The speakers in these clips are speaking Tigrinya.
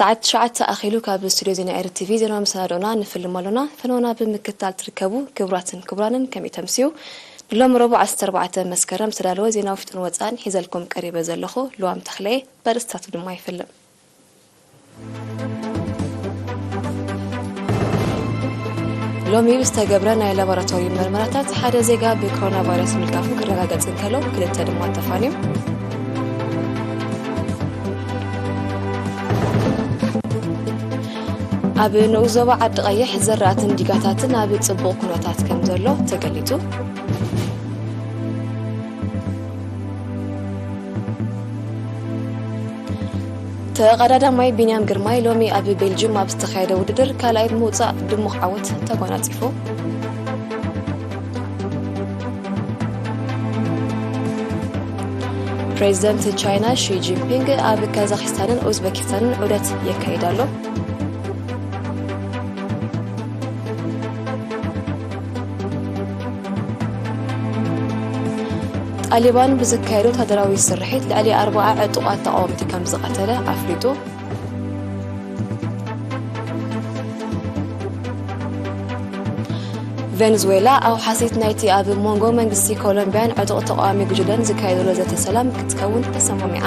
ሰዓት ትሽዓተ ኣኺሉ። ካብ ስቱድዮ ዜና ኤሪ ቲቪ ዜና መሰናዶና ንፍልም ኣሎና። ፈነወና ብምክትታል ትርከቡ ክቡራትን ክቡራንን ከመይ ተምስዩ? ንሎም ረቡዕ ዓሰርተ ኣርባዕተ መስከረም ዝተዳለወ ዜና ውሽጥን ወፃእን ሒዘልኩም ቀሪበ ዘለኹ ልዋም ተኽለየ። በርእስታቱ ድማ ይፍልም። ሎሚ ብዝተገብረ ናይ ላቦራቶሪ መርመራታት ሓደ ዜጋ ብኮሮና ቫይረስ ምልካፉ ክረጋገጽ እንከሎ፣ ክልተ ድማ ተፋንዮም። ኣብ ንኡስ ዞባ ዓዲ ቀይሕ ዘራእትን ዲጋታትን ኣብ ጽቡቕ ኩነታት ከም ዘሎ ተገሊጹ። ተቐዳዳማይ ቢንያም ግርማይ ሎሚ ኣብ ቤልጅም ኣብ ዝተኻየደ ውድድር ካልኣይ ብምውጻእ ድሙቕ ዓወት ተጎናጺፉ። ፕሬዚደንት ቻይና ሺ ጂንፒንግ ኣብ ካዛኽስታንን ኡዝበኪስታንን ዑደት የካይድ ኣሎ። ጣሊባን ብዘካየዶ ወታደራዊ ስርሒት ልዕሊ ኣርብዓ ዕጡቓት ተቓወምቲ ከም ዝቐተለ ኣፍሊጡ። ቬንዙዌላ ኣውሓሲት ናይቲ ኣብ መንጎ መንግስቲ ኮሎምቢያን ዕጡቕ ተቓዋሚ ጉጅለን ዝካየደሎ ዘተ ሰላም ክትከውን ተሰማሚዓ።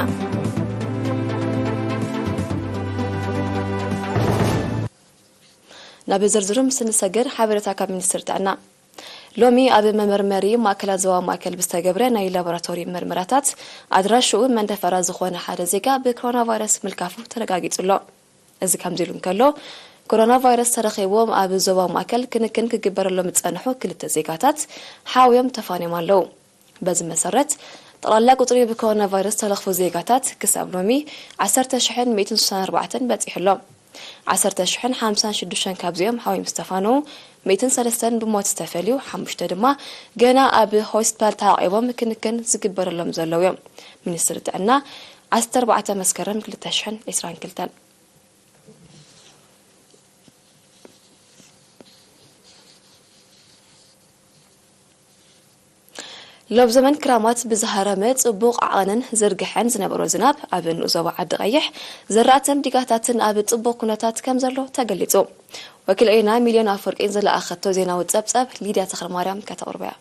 ናብ ዝርዝሩ ምስ እንሰግር፣ ሓበሬታ ካብ ሚኒስትሪ ጥዕና። ሎሚ ኣብ መመርመሪ ማእከላት ዞባ ማእከል ብዝተገብረ ናይ ላቦራቶሪ መርመራታት፣ ኣድራሽኡ መንደፈራ ዝኾነ ሓደ ዜጋ ብኮሮና ቫይረስ ምልካፉ ተረጋጊጹ ኣሎ። እዚ ከምዚ ኢሉ እንከሎ፣ ኮሮና ቫይረስ ተረኺብዎም ኣብ ዞባ ማእከል ክንክን ክግበረሎም ዝጸንሑ ክልተ ዜጋታት ሓውዮም ተፋንዮም ኣለዉ። በዚ መሰረት፣ ጠቕላላ ቁጽሪ ብኮሮና ቫይረስ ዝተለኽፉ ዜጋታት ክሳብ ሎሚ ዓሰርተ ሽሕን ሚእትን ስሳን ኣርባዕተን በጺሑ ኣሎ። ዓሰርተ ሽሕን ሓምሳን ሽዱሽተን ካብዚኦም ሓውዮም ዝተፋነዉ፣ ሚእትን ሰለስተን ብሞት ዝተፈልዩ፣ ሓሙሽተ ድማ ገና ኣብ ሆስፒታል ተዓቂቦም ክንክን ዝግበረሎም ዘለዉ እዮም። ሚኒስትሪ ጥዕና፣ ዓሰርተ ኣርባዕተ መስከረም ክልተ ሽሕን ዕስራን ክልተን። ሎብ ዘመን ክራማት ብዝሃረመ ጽቡቕ ዓቐንን ዝርግሐን ዝነበሮ ዝናብ፣ ኣብ ንኡስ ዞባ ዓዲ ቀይሕ ዘራእትን ዲጋታትን ኣብ ጽቡቕ ኩነታት ከም ዘሎ ተገሊጹ። ወኪል ኤና ሚልዮን ኣፈወርቂ ዝለኣኸቶ ዜናዊ ጸብጻብ ሊድያ ተኽለማርያም ከተቕርቦ እያ።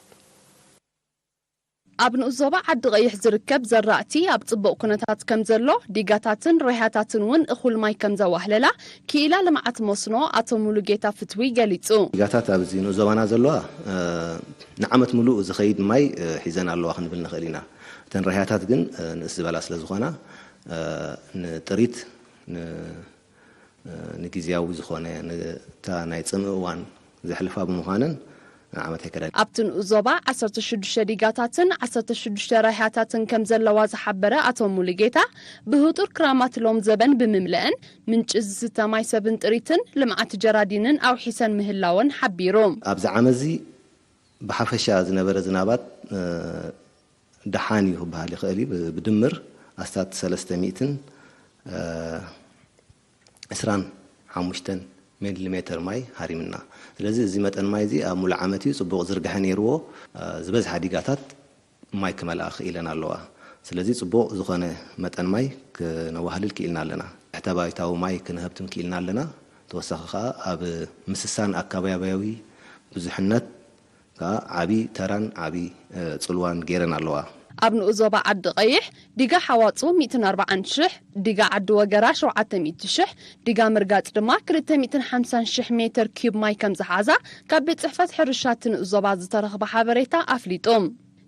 ኣብ ንኡስ ዞባ ዓዲ ቀይሕ ዝርከብ ዘራእቲ ኣብ ጽቡቕ ኩነታት ከም ዘሎ፣ ዲጋታትን ሬሃታትን እውን እኹል ማይ ከም ዘዋህለላ፣ ክኢላ ልምዓት መስኖ ኣቶ ሙሉጌታ ፍትዊ ገሊጹ። ዲጋታት ኣብዚ ንኡስ ዞባና ዘለዋ፣ እ፣ ንዓመት ምሉእ ዝኸይድ ማይ፣ እ፣ ሒዘን ኣለዋ ክንብል ንኽእል ኢና። እተን ሬሃታት ግን፣ እ፣ ንእስ ዝበላ ስለ ዝኾና፣ እ፣ ንጥሪት፣ ን-፣ እ፣ ንግዝያዊ ዝኾነ፣ ንታ ናይ ጽምእ እዋን ዘሕልፋ ብምዃነን፣ ንዓመት ኣይከዳን። ኣብቲ ንኡስ ዞባ ዓሰርተ ሽዱሽተ ዲጋታትን ዓሰርተ ሽዱሽተ ራህያታትን ከም ዘለዋ ዝሓበረ ኣቶ ሙሉጌታ፣ ብህጡር ክራማት ሎም ዘበን ብምምለአን፣ ምንጪ ዝስተ ማይ ሰብን ጥሪትን ልምዓት ጀራዲንን ኣውሒሰን ምህላወን ሓቢሩ። ኣብዚ ዓመት እዚ ብሓፈሻ ዝነበረ ዝናባት፣ እ፣ ደሓን እዩ ክበሃል ይኽእል እዩ። ብ-፣ ብድምር ኣስታት ሰለስተ ሚእትን፣ እ፣ ዕስራን ሓሙሽተን ሚሊሜተር ማይ ሃሪምና። ስለዚ እዚ መጠን ማይ እዚ ኣብ ሙሉእ ዓመት እዩ ጽቡቕ ዝርግሐ ነይርዎ። እ፣ ዝበዝሓ ዲጋታት ማይ ክመልኣ ክኢለን ኣለዋ። ስለዚ ጽቡቕ ዝኾነ መጠን ማይ ክነዋህልል ክኢልና ኣለና። ትሕተ ባይታዊ ማይ ክንህብትም ክኢልና ኣለና። ተወሳኺ ከኣ ኣብ ምስሳን ኣካባቢያዊ ብዙሕነት ከኣ ዓቢ ተራን ዓቢ፣ እ፣ ጽልዋን ገይረን ኣለዋ። ኣብ ንኡስ ዞባ ዓዲ ቀይሕ ዲጋ ሓዋጹ ሚእትን ኣርባዓን ሽሕ፣ ዲጋ ዓዲ ወገራ ሸውዓተ ሚእቲ ሽሕ፣ ዲጋ ምርጋጽ ድማ ክልተ ሚእትን ሓምሳን ሽሕ ሜተር ኪዩብ ማይ ከም ዝሓዛ ካብ ቤት ጽሕፈት ሕርሻ እቲ ንኡስ ዞባ ዝተረኽበ ሓበሬታ ኣፍሊጡ።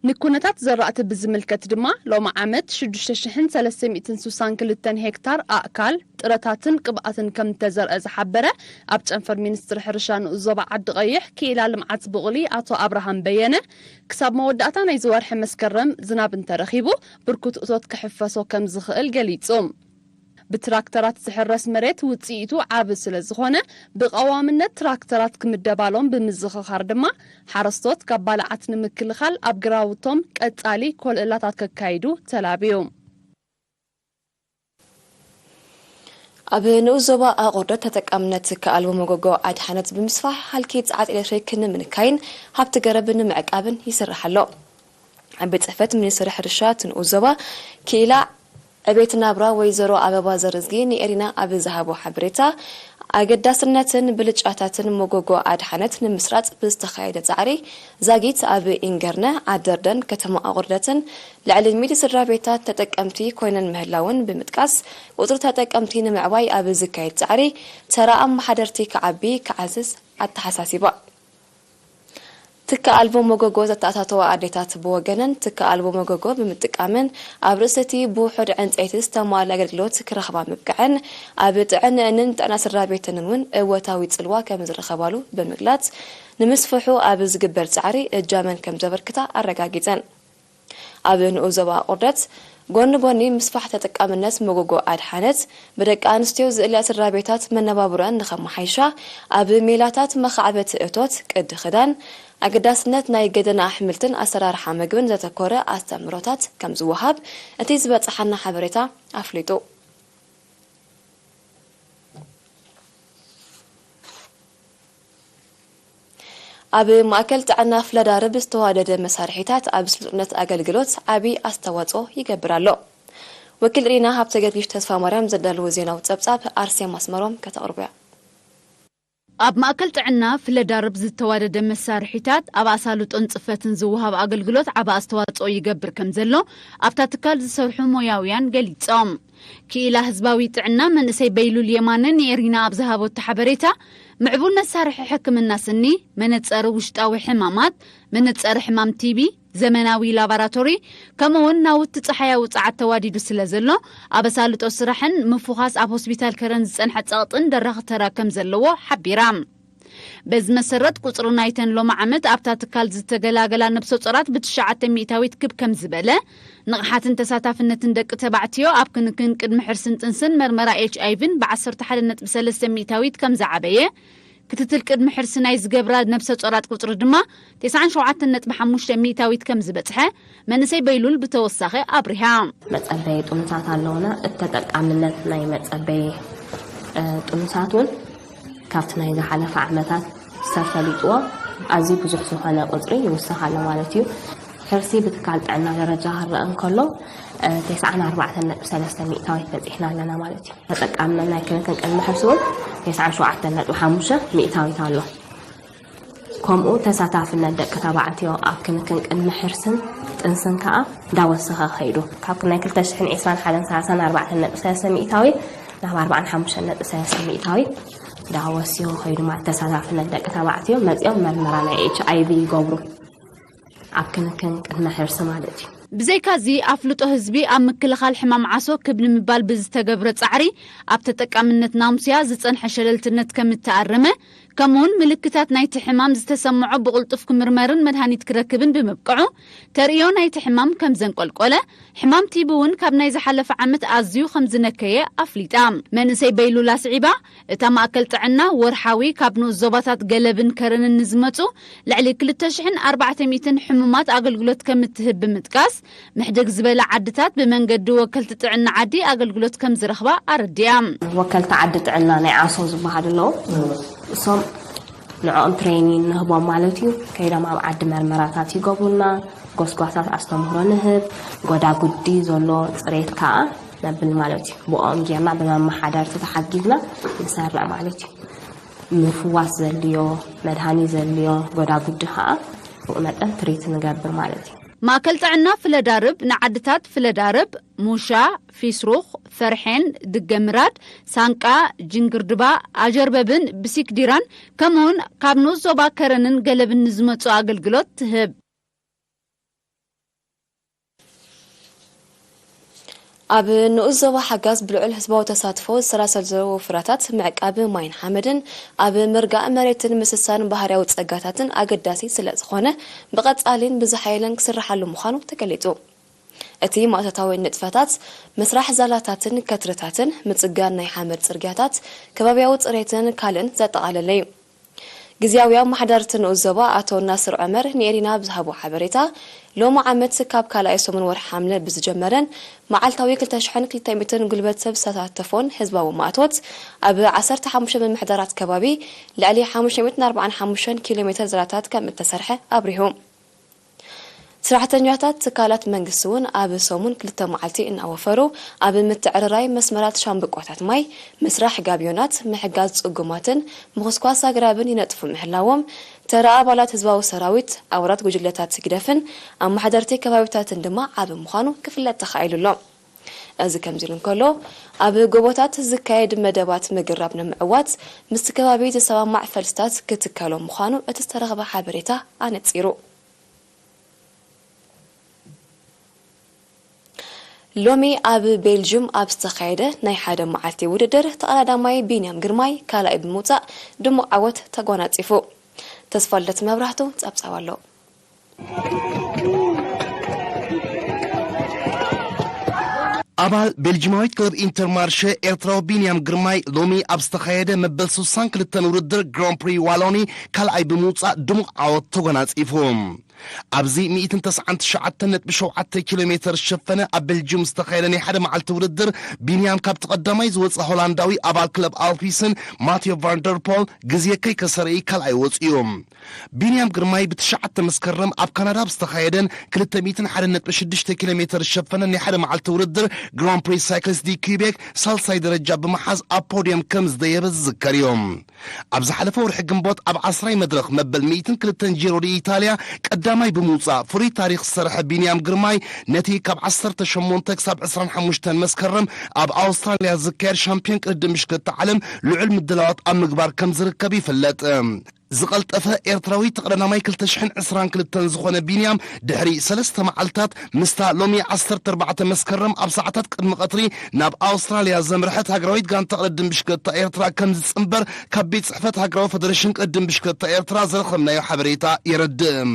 ንኩነታት ዘራእቲ ብዝምልከት ድማ፣ ሎሚ ዓመት ሽዱሽተ ሽሕን ሰለስተ ሚእትን ስሳን ክልተን ሄክታር ኣእካል፣ ጥረታትን ቅብኣትን ከም እተዘርአ ዝሓበረ ኣብ ጨንፈር ሚኒስትሪ ሕርሻ ንኡስ ዞባ ዓዲ ቀይሕ ክኢላ ልምዓት ብቑሊ ኣቶ ኣብርሃም በየነ፣ ክሳብ መወዳእታ ናይዚ ወርሒ መስከረም ዝናብ እንተረኺቡ፣ ብርኩት እቶት ክሕፈሶ ከም ዝኽእል ገሊጹ። ብትራክተራት ዝሕረስ መሬት ውጽኢቱ ዓቢ ስለ ዝኾነ፣ ብቐዋምነት ትራክተራት ክምደባሎም ብምዝኽኻር ድማ፣ ሓረስቶት ካብ ባልዓት ንምክልኻል ኣብ ግራውቶም ቀጻሊ ኮልእላታት ከካይዱ ተላብዩ። ኣብ ንኡስ ዞባ ኣቑርደት ተጠቃምነት ክኣልቦ መጎጎ ኣድሓነት ብምስፋሕ፣ ሃልኪ ጸዓት ኤሌክትሪክ ንምንካይን ሃብቲ ገረብ ንምዕቃብን ይስራሕ ኣሎ። ኣብ ቤት ጽሕፈት ሚኒስትሪ ሕርሻ እቲ ንኡስ ዞባ ክኢላ ዕቤት ናብራ ወይዘሮ ኣበባ ዘርዝጊ ንኤሪና ኣብ ዝሃቦ ሓበሬታ፣ ኣገዳስነትን ብልጫታትን መጎጎ ኣድሓነት ንምስራጽ ብዝተኻየደ ጻዕሪ፣ ዛጊት ኣብ ኢንገርነ፣ ዓደርደን ከተማ ኣቑርደትን ልዕሊ ሚእቲ ስድራ ቤታት ተጠቀምቲ ኮይነን ምህላውን ብምጥቃስ፣ ቁጽሪ ተጠቀምቲ ንምዕባይ ኣብ ዝካየድ ጻዕሪ ተራ ኣመሓደርቲ ክዓቢ ክዓዝዝ ኣተሓሳሲባ። ትካ ኣልቦ መጎጎ ዘተኣታተዋ ኣዴታት ብወገነን፣ ትካ ኣልቦ መጎጎ ብምጥቃመን ኣብ ርእሲ እቲ ብውሑድ ዕንጸይቲ ዝተማልእ ኣገልግሎት ክረኽባ ምብቅዐን፣ ኣብ ጥዕንአንን ጥዕና ስድራ ቤተንን እውን እወታዊ ጽልዋ ከም ዝረኸባሉ ብምግላጽ፣ ንምስፍሑ ኣብ ዝግበር ጻዕሪ እጃመን ከም ዘበርክታ ኣረጋጊጸን። ኣብ ንኡስ ዞባ ቁርደት፣ ጎኒ ጎኒ ምስፋሕ ተጠቃምነት መጎጎ ኣድሓነት፣ ብደቂ ኣንስትዮ ዝእለ ስድራ ቤታት መነባብሮኣን ንኸመሓይሻ፣ ኣብ ሜላታት መኻዕበቲ እቶት፣ ቅዲ ክዳን፣ ኣገዳስነት ናይ ገደና ኣሕምልትን ኣሰራርሓ መግብን ዘተኮረ ኣስተምህሮታት ከም ዝወሃብ እቲ ዝበጽሓና ሓበሬታ ኣፍሊጡ። ኣብ ማእከል ጥዕና ፍለዳርብ ዝተዋደደ መሳርሒታት ኣብ ስሉጥነት ኣገልግሎት ዓቢ ኣስተዋጽኦ ይገብር ኣሎ። ወኪል ሪና ሃብተ ገርጊሽ ተስፋ ማርያም ዘዳለዎ ዜናዊ ጸብጻብ ኣርሴማ ኣስመሮም ከተቕርቦ እያ። ኣብ ማእከል ጥዕና ፍለዳርብ ዝተዋደደ መሳርሒታት ኣብ ኣሳልጦን ጽፈትን ዝወሃብ ኣገልግሎት ዓቢ ኣስተዋጽኦ ይገብር ከም ዘሎ ኣብታ ትካል ዝሰርሑ ሞያውያን ገሊጾም። ክኢላ ህዝባዊ ጥዕና መንእሰይ በይሉል የማነ ንኤሪና ኣብ ዝሃበቶ ሓበሬታ፣ ምዕቡል መሳርሒ ሕክምና ስኒ፣ መነጸሪ ውሽጣዊ ሕማማት፣ መነጸሪ ሕማም ቲቢ፣ ዘመናዊ ላባራቶሪ፣ ከምኡውን ናውቲ ጸሓያዊ ጸዓት ተዋዲዱ ስለ ዘሎ፣ ኣብ ኣሳልጦ ስራሕን ምፉኻስ ኣብ ሆስፒታል ከረን ዝጸንሐ ጸቕጥን ደራኺ ተራ ከም ዘለዎ ሓቢራ። በዚ መሰረት፣ ቁጽሪ ናይተን ሎሚ ዓመት ኣብታ ትካል ዝተገላገላ ነብሰ ጾራት ብትሽዓተ ሚእታዊት ክብ ከም ዝበለ፣ ንቕሓትን ተሳታፍነትን ደቂ ተባዕትዮ ኣብ ክንክን ቅድሚ ሕርስን ጥንስን መርመራ ኤች ኣይ ቪን ብዓሰርተ ሓደ ነጥቢ ሰለስተ ሚእታዊት ከም ዝዓበየ፣ ክትትል ቅድሚ ሕርሲ ናይ ዝገብራ ነብሰ ጾራት ቁጽሪ ድማ ተስዓን ሸውዓተን ነጥቢ ሓሙሽተ ሚእታዊት ከም ዝበጽሐ መንእሰይ በይሉል ብተወሳኺ ኣብሪሃ። መጸበይ ጥኑሳት ኣለውና። እቲ ተጠቃምነት ናይ መጸበይ፣ እ፣ ጥኑሳት እውን ካብቲ ናይ ዝሓለፈ ዓመታት ሰብ ፈሊጥዎ ኣዝዩ ብዙሕ ዝኾነ ቁጽሪ ይውስኽ ኣሎ ማለት እዩ። ሕርሲ ብትካል ጥዕና ደረጃ ክረአ እንከሎ፣ እ፣ ተስዓን ኣርባዕተን ነጥቢ ሰለስተ ሚእታዊት በጺሕና ኣለና ማለት እዩ። ተጠቃምነት ናይ ክንክን ቅድመ ሕርሲ እውን ተስዓን ሸውዓተን ነጥቢ ሓሙሽተ ሚእታዊት ኣሎ። ከምኡ ተሳታፍነት ደቂ ተባዕትዮ ኣብ ክንክን ቅድመ ሕርስን ጥንስን ከኣ እንዳወሰኸ ከይዱ። ካብ ናይ ክልተ ሽሕን ዕስራን ሓደን ሰላሳን ኣርባዕተን ነጥቢ ሰለስተ ሚእታዊት ናብ ኣርባዓን ሓሙሽተን ነጥቢ ሰለስተ ሚእታዊት እንዳወሰኸ ከይዱ ማለት ተሳታፍነት ደቂ ተባዕትዮ መጺኦም መርመራ ናይ ኤች ኣይ ቪ ይገብሩ። ኣብ ክንክን ቅድመ ሕርሲ ማለት እዩ። ብዘይካዚ ኣፍልጦ ህዝቢ ኣብ ምክልኻል ሕማም ዓሶ ክብ ንምባል ብዝተገብረ ጻዕሪ ኣብ ተጠቃምነት ናሙስያ ዝጸንሐ ሸለልትነት ከም እተኣረመ፣ ከምኡውን ምልክታት ናይቲ ሕማም ዝተሰምዖ ብቕልጡፍ ክምርመርን መድሃኒት ክረክብን ብምብቅዑ፣ ተርእዮ ናይቲ ሕማም ከም ዘንቆልቆለ፣ ሕማም ቲቢ እውን ካብ ናይ ዝሓለፈ ዓመት ኣዝዩ ከም ዝነከየ ኣፍሊጣ። መንእሰይ በይሉላ ስዒባ፣ እታ ማእከል ጥዕና ወርሓዊ ካብ ንኡስ ዞባታት ገለብን ከረንን ንዝመጹ ልዕሊ ክልተ ሽሕን ኣርባዕተ ሚእትን ሕሙማት ኣገልግሎት ከም እትህብ ብምጥቃስ፣ ምሕድግ ዝበላ ዓድታት ብመንገዲ ወከልቲ ጥዕና ዓዲ ኣገልግሎት ከም ዝረኽባ ኣረዲኣ። ወከልቲ ዓዲ ጥዕና ናይ ዓሶ ዝበሃሉ ኣለዉ። እሶም ንዕኦም ትሬኒን ንህቦም ማለት እዩ። ከይዶም ኣብ ዓዲ መርመራታት ይገብሩልና፣ ጎስጓሳት ኣስተምህሮ ንህብ፣ ጎዳጉዲ ዘሎ ጽሬት ከኣ ነብል ማለት እዩ። ብኦም ጌርና ብመመሓደርቲ ተሓጊዝና ንሰርዕ ማለት እዩ። ምፍዋስ ዘድልዮ፣ መድሃኒ ዘድልዮ ጎዳጉዲ ከኣ ብኡ መጠን ትሪት ንገብር ማለት እዩ። ማእከል ጥዕና ፍለዳርብ ንዓድታት ፍለዳርብ፣ ሙሻ፣ ፊስሩኽ፣ ፈርሔን፣ ድገምራድ፣ ሳንቃ፣ ጅንግርድባ፣ ኣጀርበብን ብሲክዲራን ከምኡውን ካብ ንኡስ ዞባ ከረንን ገለብን ንዝመጹ ኣገልግሎት ትህብ። ኣብ ንኡስ ዞባ ሓጋዝ ብልዑል ህዝባዊ ተሳትፎ ዝሰላሰል ዘለዉ ፍራታት ምዕቃብ ማይን ሓመድን ኣብ ምርጋእ መሬትን ምስሳን ባህርያዊ ጸጋታትን ኣገዳሲ ስለ ዝኾነ፣ ብቐጻሊን ብዝሓየለን ክስርሓሉ ምዃኑ ተገሊጹ። እቲ ማእቶታዊ ንጥፈታት፣ ምስራሕ ዛላታትን ከትርታትን፣ ምጽጋን ናይ ሓመድ ጽርግያታት፣ ከባብያዊ ጽሬትን ካልእን ዘጠቓለለ እዩ። ግዝያዊ ኣመሓዳሪ እቲ ንኡስ ዞባ ኣቶ ናስር ዑመር ንኤሪና ብዝሃቦ ሓበሬታ፣ ሎሚ ዓመት ካብ ካልኣይ ሰሙን ወርሒ ሓምለ ብዝጀመረን መዓልታዊ ክልተ ሽሕን ክልተ ሚእትን ጉልበት ሰብ ዝተሳተፎን ህዝባዊ ማእቶት፣ ኣብ ዓሰርተ ሓሙሽተ ምምሕዳራት ከባቢ ልዕሊ ሓሙሽተ ሚእትን ኣርባዓን ሓሙሽተን ኪሎ ሜተር ዛላታት ከም እተሰርሐ ኣብሪሁ። ሰራሕተኛታት ትካላት መንግስቲ እውን ኣብ ሰሙን ክልተ መዓልቲ እናወፈሩ ኣብ ምትዕርራይ መስመራት ሻምብቆታት ማይ፣ ምስራሕ ጋብዮናት፣ ምሕጋዝ ጽጉማትን ምኹስኳስ ኣግራብን ይነጥፉ ምህላዎም፣ ተራ ኣባላት ህዝባዊ ሰራዊት፣ ኣባላት ጉጅለታት ህግደፍን ኣመሓደርቲ ከባቢታትን ድማ ዓቢ ምዃኑ ክፍለጥ ተኻኢሉ ኣሎ። እዚ ከምዚ ኢሉ እንከሎ፣ ኣብ ጎቦታት ዝካየድ መደባት ምግራብ ንምዕዋት ምስቲ ከባቢ ዝሰማማዕ ፈልስታት ክትከሎ ምዃኑ እቲ ዝተረኽበ ሓበሬታ ኣነጺሩ። ሎሚ ኣብ ቤልጅም ኣብ ዝተኻየደ ናይ ሓደ መዓልቲ ውድድር፣ ተቐዳዳማይ ቢንያም ግርማይ ካልኣይ ብምውጻእ ድሙቕ ዓወት ተጎናጺፉ። ተስፋልደት መብራህቱ ጸብጻብ ኣሎ። ኣባል ቤልጂማዊት ክለብ ኢንተርማርሸ፣ ኤርትራዊ ቢንያም ግርማይ፣ ሎሚ ኣብ ዝተኻየደ መበል ስሳን ክልተን ውድድር ግራን ፕሪ ዋሎኒ ካልኣይ ብምውጻእ ድሙቕ ዓወት ተጎናጺፉ። ኣብዚ ሚእትን ተስዓን ትሽዓተን ነጥቢ ሸውዓተ ኪሎ ሜተር ዝሸፈነ ኣብ ቤልጅም ዝተኻየደ ናይ ሓደ መዓልቲ ውድድር፣ ቢንያም ካብቲ ቀዳማይ ዝወጸ ሆላንዳዊ ኣባል ክለብ ኣልፒስን ማቴዮ ቫንደርፖል ግዜ ከይከሰረ እዩ ካልኣይ ወጺኡ። ቢንያም ግርማይ ብትሽዓተ መስከረም ኣብ ካናዳ ኣብ ዝተኻየደን ክልተ ሚእትን ሓደን ነጥቢ ሽዱሽተ ኪሎ ሜተር ዝሸፈነን ናይ ሓደ መዓልቲ ውድድር ግራን ፕሪ ሳይክልስ ዲ ኪቤክ ሳልሳይ ደረጃ ብምሓዝ ኣብ ፖድየም ከም ዝደየበ ዝዝከር እዩ። ኣብ ዝሓለፈ ወርሒ ግንቦት ኣብ ዓስራይ መድረኽ መበል ሚእትን ክልተን ጂሮ ዲ ኢታልያ ቀዳማይ ብምውጻእ ፍሩይ ታሪኽ ዝሰርሐ ቢንያም ግርማይ፣ ነቲ ካብ ዓሰርተ ሸሞንተ ክሳብ ዕስራን ሓሙሽተን መስከረም ኣብ ኣውስትራልያ ዝካየድ ሻምፒዮን ቅድድም ብሽክለታ ዓለም ልዑል ምድላዋት ኣብ ምግባር ከም ዝርከብ ይፍለጥ። ዝቐልጠፈ ኤርትራዊ ተቐዳዳማይ ክልተ ሽሕን ዕስራን ክልተን ዝኾነ ቢንያም፣ ድሕሪ ሰለስተ መዓልታት ምስታ ሎሚ ዓሰርተ ኣርባዕተ መስከረም ኣብ ሰዓታት ቅድሚ ቀትሪ ናብ ኣውስትራልያ ዘምርሐት ሃገራዊት ጋንታ ቅድድም ብሽክለታ ኤርትራ ከም ዝጽንበር ካብ ቤት ጽሕፈት ሃገራዊ ፈደረሽን ቅድድም ብሽክለታ ኤርትራ ዝረኸብናዮ ሓበሬታ የረድእ።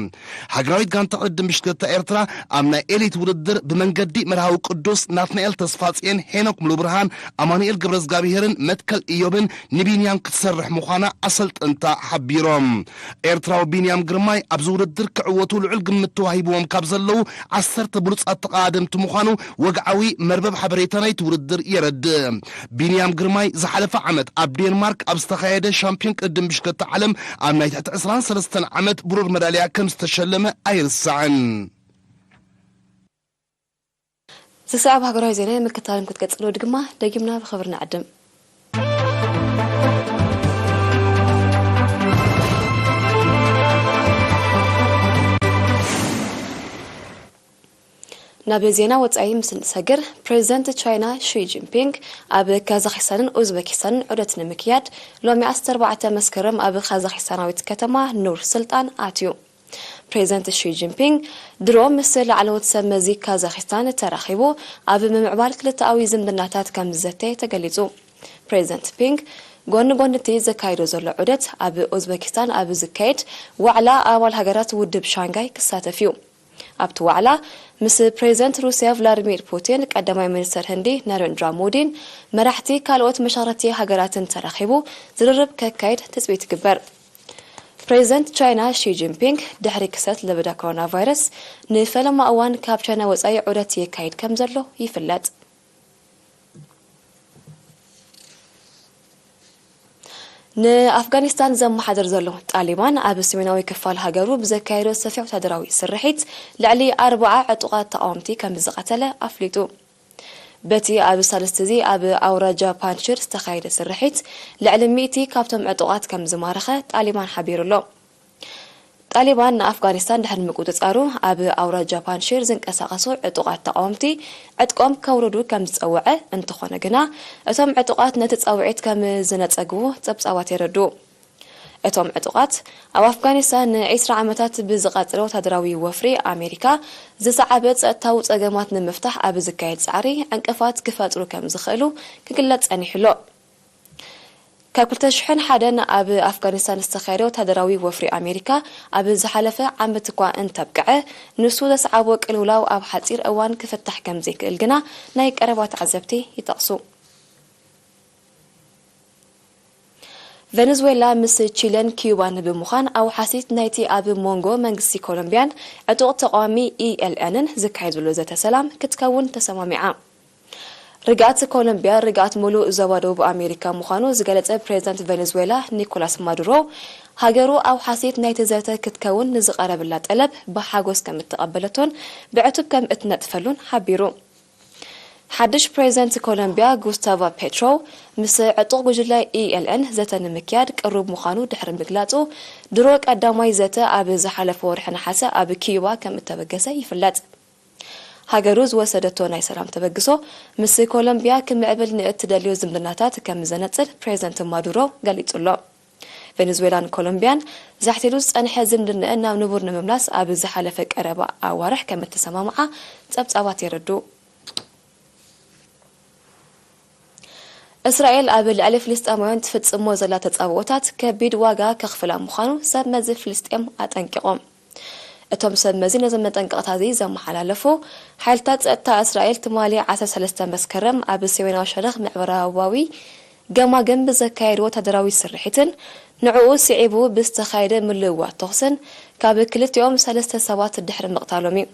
ሃገራዊት ጋንታ ቅድድም ብሽክለታ ኤርትራ ኣብ ናይ ኤሊት ውድድር ብመንገዲ መርሃዊ ቅዱስ ናትናኤል ተስፋጽዮን፣ ሄኖክ ሙሉብርሃን፣ ኣማኑኤል ገብረዝጋብሄርን መትከል ኢዮብን ንቢንያም ክትሰርሕ ምዃና ኣሰልጠንታ ሓቢሮም። ኤርትራዊ ቢንያም ግርማይ ኣብዚ ውድድር ክዕወቱ ልዑል ግምት ተዋሂብዎም ካብ ዘለዉ ዓሰርተ ብሉጻት ተቐዳደምቲ ምዃኑ ወግዓዊ መርበብ ሓበሬታ ናይቲ ውድድር የረድእ። ቢንያም ግርማይ ዝሓለፈ ዓመት ኣብ ዴንማርክ ኣብ ዝተኻየደ ሻምፒዮን ቅድድም ብሽክለታ ዓለም ኣብ ናይ ትሕቲ ዕስራን ሰለስተን ዓመት ብሩር መዳልያ ከም ዝተሸለመ ኣይርሳዕን። ዝሰዕብ ሃገራዊ ዜና ምክታልን ክትቀጽሉ ድማ ደጊምና ብኽብሪ ንዕድም። ናብ ዜና ወጻኢ ምስ እንሰግር፣ ፕሬዚደንት ቻይና ሺ ጂንፒንግ ኣብ ካዛኽስታንን ኡዝበኪስታንን ዑደት ንምክያድ ሎሚ ዓሰርተ ኣርባዕተ መስከረም ኣብ ካዛኽስታናዊት ከተማ ኑር ስልጣን ኣትዩ። ፕሬዚደንት ሺ ጂንፒንግ ድሮ ምስ ላዕለዎት ሰብ መዚ ካዛኽስታን ተራኺቡ ኣብ ምምዕባል ክልተኣዊ ዝምድናታት ከም ዝዘተ ተገሊጹ። ፕሬዚደንት ፒንግ ጎኒ ጎኒ እቲ ዘካይዶ ዘሎ ዑደት ኣብ ኡዝበኪስታን ኣብ ዝካየድ ዋዕላ ኣባል ሃገራት ውድብ ሻንጋይ ክሳተፍ እዩ። ኣብቲ ዋዕላ ምስ ፕሬዚደንት ሩስያ ቭላዲሚር ፑቲን፣ ቀዳማይ ሚኒስተር ህንዲ ናሬንድራ ሞዲን መራሕቲ ካልኦት መሻርኽቲ ሃገራትን ተራኺቡ ዝርርብ ከካይድ ትጽቢት ይግበር። ፕሬዚደንት ቻይና ሺ ጂንፒንግ ድሕሪ ክሰት ለበዳ ኮሮና ቫይረስ ንፈለማ እዋን ካብ ቻይና ወጻኢ ዑደት የካይድ ከም ዘሎ ይፍለጥ። ንኣፍጋኒስታን ዘመሓድር ዘሎ ጣሊባን ኣብ ሰሜናዊ ክፋል ሃገሩ ብዘካየዶ ሰፊሕ ወታደራዊ ስርሒት ልዕሊ ኣርብዓ ዕጡቓት ተቓወምቲ ከም ዝቐተለ ኣፍሊጡ። በቲ ኣብ ሳልስቲ እዚ ኣብ ኣውራጃ ፓንሽር ዝተኻየደ ስርሒት ልዕሊ ሚእቲ ካብቶም ዕጡቓት ከም ዝማረኸ ጣሊባን ሓቢሩ ኣሎ። ጣሊባን ንኣፍጋኒስታን ድሕሪ ምቁጽጻሩ ኣብ ኣውራጃ ፓንሽር ዝንቀሳቐሱ ዕጡቓት ተቓወምቲ ዕጥቆም ከውርዱ ከም ዝጸውዐ፣ እንተኾነ ግና እቶም ዕጡቓት ነቲ ጻውዒት ከም ዝነጸግዎ ጸብጻባት የረድኡ። እቶም ዕጡቓት ኣብ ኣፍጋኒስታን ንዒስራ ዓመታት ብዝቐጸለ ወታደራዊ ወፍሪ ኣሜሪካ ዝሰዓበ ጸጥታዊ ጸገማት ንምፍታሕ ኣብ ዝካየድ ጻዕሪ ዕንቅፋት ክፈጥሩ ከም ዝኽእሉ ክግለጽ ጸኒሑ ኣሎ። ካብ ክልተ ሽሕን ሓደን ኣብ ኣፍጋኒስታን ዝተኻየደ ወታደራዊ ወፍሪ ኣሜሪካ ኣብ ዝሓለፈ ዓመት እኳ እንተብቅዐ፣ ንሱ ዘስዓቦ ቅልውላው ኣብ ሓጺር እዋን ክፍታሕ ከም ዘይክእል ግና ናይ ቀረባ ተዓዘብቲ ይጠቕሱ። ቬነዙዌላ ምስ ቺለን ኪዩባን ብምዃን ኣውሓሲት ናይቲ ኣብ መንጎ መንግስቲ ኮሎምቢያን ዕጡቕ ተቓዋሚ ኢ ኤል ኤንን ዝካየድ ዘሎ ዘተ ሰላም ክትከውን ተሰማሚዓ። ርግኣት ኮሎምቢያ ርግኣት ሙሉእ ዞባ ደቡብ ኣሜሪካ ምዃኑ ዝገለጸ ፕሬዝዳንት ቬኔዙዌላ ኒኮላስ ማዱሮ፣ ሃገሩ ኣብ ሓሴት ናይቲ ዘተ ክትከውን ንዝቐረብላ ጠለብ ብሓጎስ ከም እተቐበለቶን ብዕቱብ ከም እትነጥፈሉን ሓቢሩ። ሓድሽ ፕሬዝዳንት ኮሎምቢያ ጉስታቫ ፔትሮ ምስ ዕጡቕ ጉጅለ ኢኤልኤን ዘተ ንምክያድ ቅሩብ ምዃኑ ድሕሪ ምግላጹ፣ ድሮ ቀዳማይ ዘተ ኣብ ዝሓለፈ ወርሒ ነሓሰ ኣብ ኪዩባ ከም እተበገሰ ይፍለጥ። ሃገሩ ዝወሰደቶ ናይ ሰላም ተበግሶ ምስ ኮሎምቢያ ክምዕብል ንእትደልዮ ዝምድናታት ከም ዘነጽር ፕሬዝዳንት ማዱሮ ገሊጹ ኣሎ። ቬኔዙዌላን ኮሎምቢያን ዛሕቲሉ ዝጸንሐ ዝምድነአን ናብ ንቡር ንምምላስ ኣብ ዝሓለፈ ቀረባ ኣዋርሕ ከም እተሰማምዓ ጸብጻባት የረድኡ። እስራኤል ኣብ ልዕሊ ፍልስጤማውያን ትፍጽሞ ዘላ ተጻብኦታት ከቢድ ዋጋ ከኽፍላ ምዃኑ ሰብ መዚ ፍልስጤም ኣጠንቂቖም። እቶም ሰብ መዚ ነዞም መጠንቀቕታ እዚ ዘመሓላለፉ፣ ሓይልታት ጸጥታ እስራኤል ትማሊ ዓሰርተ ሰለስተ መስከረም ኣብ ሰሜናዊ ሸነኽ ምዕራባዊ ገማግም ብዘካየድዎ ወታደራዊ ስርሒትን ንዕኡ ስዒቡ ብዝተኻየደ ምልውዋጥ ተኹስን ካብ ክልቲኦም ሰለስተ ሰባት ድሕሪ ምቕታሎም እዩ።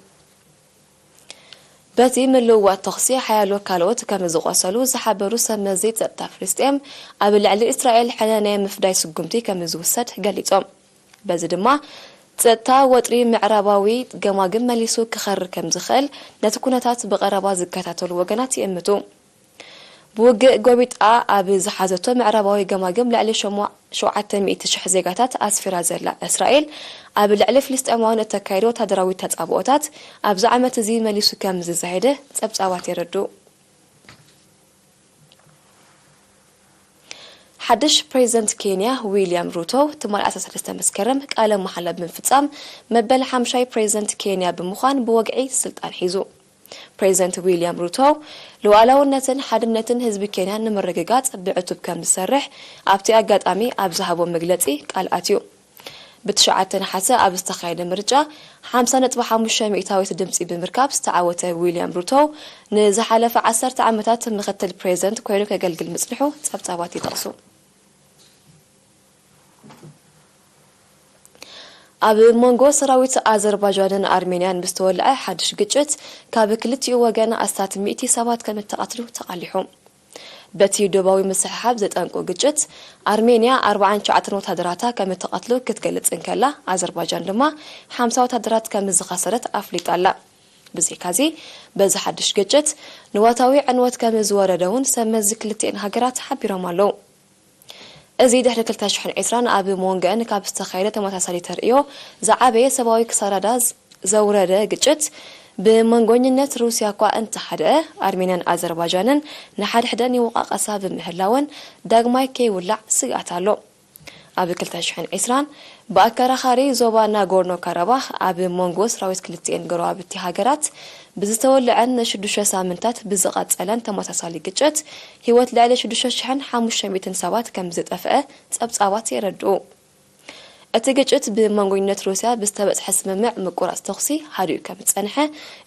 በቲ ምልውዋጥ ተኹሲ ሓያሎ ካልኦት ከም ዝቖሰሉ ዝሓበሩ ሰብ መዚ ጸጥታ ፍልስጤም፣ ኣብ ልዕሊ እስራኤል ሕነ ናይ ምፍዳይ ስጉምቲ ከም ዝውሰድ ገሊጾም። በዚ ድማ ጸጥታ ወጥሪ ምዕራባዊ ገማግም መሊሱ ክኸርር ከም ዝኽእል ነቲ ኩነታት ብቐረባ ዝከታተሉ ወገናት ይእምቱ። ብውግእ ጎቢጣ ኣብ ዝሓዘቶ ምዕራባዊ ገማግም ልዕሊ ሸሞ-፣ ሸውዓተ ሚእቲ ሽሕ ዜጋታት ኣስፊራ ዘላ እስራኤል፣ ኣብ ልዕሊ ፍልስጤማውያን እተካይዶ ወታደራዊ ተጻብኦታት ኣብዚ ዓመት እዚ መሊሱ ከም ዝዛየደ ጸብጻባት የረድኡ። ሓድሽ ፕሬዝደንት ኬንያ ዊልያም ሩቶ ትማሊ ዓሰርተ ሰለስተ መስከረም ቃለ መሓላ ብምፍጻም መበል ሓምሻይ ፕሬዝደንት ኬንያ ብምዃን ብወግዒ ስልጣን ሒዙ። ፕሬዝደንት ዊልያም ሩቶ ሉዓላውነትን ሓድነትን ህዝቢ ኬንያ ንምርግጋጽ ብዕቱብ ከም ዝሰርሕ ኣብቲ ኣጋጣሚ ኣብ ዝሃቦ መግለጺ ቃል ኣትዩ። ብትሽዓተ ነሓሰ ኣብ ዝተኻየደ ምርጫ ሓምሳ ነጥቢ ሓሙሽተ ሚእታዊት ድምጺ ብምርካብ ዝተዓወተ ዊልያም ሩቶ ንዝሓለፈ ዓሰርተ ዓመታት ምኽትል ፕሬዝደንት ኮይኑ ከገልግል ምጽንሑ ጸብጻባት ይጠቕሱ። ኣብ መንጎ ሰራዊት ኣዘርባይጃንን ኣርሜንያን ብዝተወልዐ ሓድሽ ግጭት ካብ ክልቲኡ ወገን ኣስታት ሚእቲ ሰባት ከም እተቐትሉ ተቓሊሑ። በቲ ዶባዊ ምስሕሓብ ዘጠንቁ ግጭት ኣርሜንያ ኣርባዓን ትሽዓተን ወታደራታ ከም እተቐትሉ ክትገልጽ እንከላ፣ ኣዘርባይጃን ድማ ሓምሳ ወታደራት ከም ዝኸሰረት ኣፍሊጣ ኣላ። ብዘይካዚ፣ በዚ ሓድሽ ግጭት ንዋታዊ ዕንወት ከም ዝወረደ እውን ሰብ መዚ ክልቲኤን ሃገራት ሓቢሮም ኣለዉ። እዚ ድሕሪ ክልተ ሽሕን ዕስራን ኣብ መንጎአን ካብ ዝተኻየደ ተመሳሳሊ ተርእዮ ዝዓበየ ሰብኣዊ ክሳራዳ ዝ-፣ ዘውረደ ግጭት፣ ብመንጎኝነት ሩስያ እኳ እንተሓደአ፣ ኣርሜንያን ኣዘርባይጃንን ንሓድሕደን ይወቃቀሳ ብምህላወን ዳግማይ ከይውላዕ ስግኣት ኣሎ። ኣብ ክልተ ሽሕን ዕስራን ብኣከራኻሪ ዞባ ናጎርኖ ካራባኽ ኣብ መንጎ ሰራዊት ክልቲኤን ጎረባብቲ ሃገራት ብዝተወልዐን ንሽዱሽተ ሳምንታት ብዝቐጸለን ተመሳሳሊ ግጭት፣ ህይወት ልዕሊ ሽዱሽተ ሽሕን ሓሙሽተ ሚእትን ሰባት ከም ዝጠፍአ ጸብጻባት የረድኡ። እቲ ግጭት ብመንጎኝነት ሩስያ ብዝተበጽሐ ስምምዕ ምቁራጽ ተኹሲ ሃዲኡ ከም ዝጸንሐ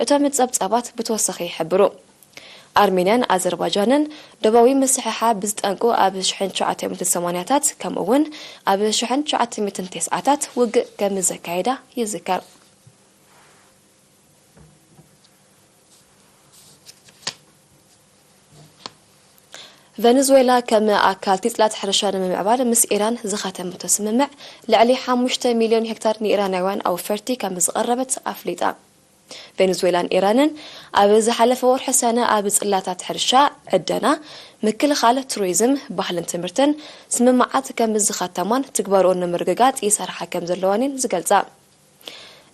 እቶም ጸብጻባት ብተወሳኺ ይሕብሩ። ኣርሜንያን ኣዘርባይጃንን ደባዊ ምስሕሓብ ብዝጠንቁ ኣብ ሽሕን ትሽዓተ ሚእትን ሰማንያታት ከምኡ እውን ኣብ ሽሕን ትሽዓተ ሚእትን ተስዓታት ውግእ ከም ዘካየዳ ይዝከር። ቬኔዙዌላ ከም ኣካል እቲ ጽላት ሕርሻ ንምምዕባል ምስ ኢራን ዝኸተመቶ ስምምዕ ልዕሊ ሓሙሽተ ሚልዮን ሄክታር ንኢራናውያን ኣውፈርቲ ከም ዝቐረበት ኣፍሊጣ። ቬኔዙዌላን ኢራንን ኣብ ዝሓለፈ ወርሒ ሰነ ኣብ ጽላታት ሕርሻ፣ ዕደና፣ ምክልኻል፣ ቱሪዝም፣ ባህልን ትምህርትን ስምምዓት ከም ዝኸተማን ትግባርኦን ንምርግጋጽ ይሰርሓ ከም ዘለዋን እየን ዝገልጻ።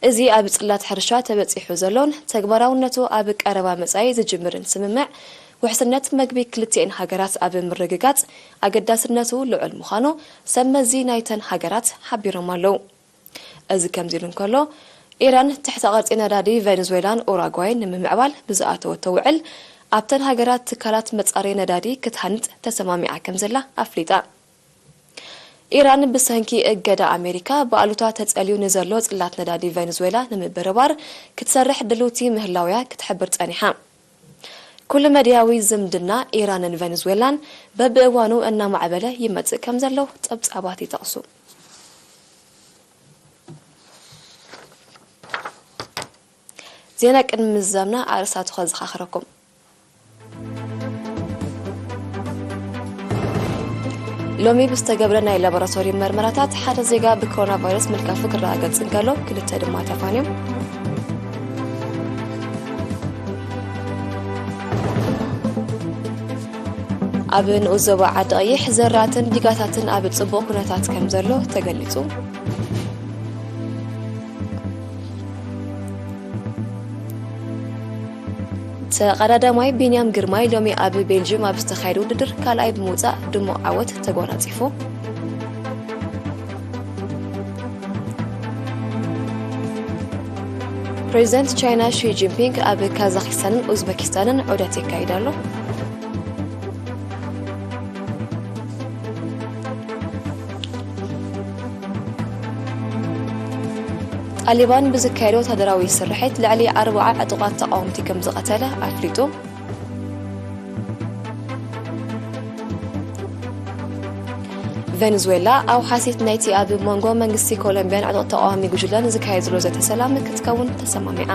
እዚ ኣብ ጽላት ሕርሻ ተበጺሑ ዘሎን ተግባራውነቱ ኣብ ቀረባ መጻኢ ዝጅምርን ስምምዕ ውሕስነት መግቢ ክልቲኤን ሃገራት ኣብ ምርግጋጽ ኣገዳስነቱ ልዑል ምዃኑ ሰብ መዚ ናይተን ሃገራት ሓቢሮም ኣለዉ። እዚ ከምዚ ኢሉ እንከሎ፣ ኢራን ትሕተ ቅርጺ ነዳዲ ቬኔዙዌላን ኡራጓይን ንምምዕባል ብዝኣተወቶ ውዕል፣ ኣብተን ሃገራት ትካላት መጻረዪ ነዳዲ ክትሃንጽ ተሰማሚዓ ከም ዘላ ኣፍሊጣ። ኢራን ብሰንኪ እገዳ ኣሜሪካ ብኣሉታ ተጸልዩ ንዘሎ ጽላት ነዳዲ ቬኔዙዌላ ንምብርባር ክትሰርሕ ድልውቲ ምህላውያ ክትሕብር ጸኒሓ። ኩሉ መድያዊ ዝምድና ኢራንን ቬኔዙዌላን በብእዋኑ እናማዕበለ ይመጽእ ከም ዘሎ ጸብጻባት ይጠቕሱ። ዜና ቅድሚ ምዝዛምና ኣርእስታቱ ከዘኻኽረኩም። ሎሚ ብዝተገብረ ናይ ላቦራቶሪ መርመራታት ሓደ ዜጋ ብኮሮና ቫይረስ ምልካፉ ክረጋገጽ እንከሎ፣ ክልተ ድማ ተፋንዮም። ኣብ ንኡስ ዞባ ዓዲ ቀይሕ ዘራእትን ዲጋታትን ኣብ ጽቡቕ ኩነታት ከም ዘሎ ተገሊጹ። ተቐዳዳማይ ቢንያም ግርማይ ሎሚ ኣብ ቤልጅም ኣብ ዝተኻየደ ውድድር ካልኣይ ብምውጻእ ድሙቕ ዓወት ተጎናጺፉ። ፕሬዚደንት ቻይና ሺ ጂንፒንግ ኣብ ካዛኪስታንን ኡዝበኪስታንን ዑደት የካይድ ኣሎ። ጣሊባን ብዝካየደ ወታደራዊ ስርሒት ልዕሊ ኣርብዓ ዕጡቓት ተቓወምቲ ከም ዝቐተለ ኣፍሊጡ። ቬኔዙዌላ ኣብ ሓሲት ናይቲ ኣብ መንጎ መንግስቲ ኮሎምቢያን ዕጡቕ ተቓዋሚ ጉጅለን ዝካየድ ዘሎ ዘተ ሰላም ክትከውን ተሰማሚዓ።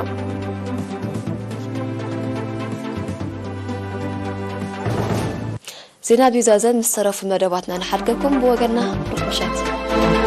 ዜና ቢዛዘ ምስ ተረፉ መደባትና ንሓድገኩም። ብወገንና ርሑስ ምሸት።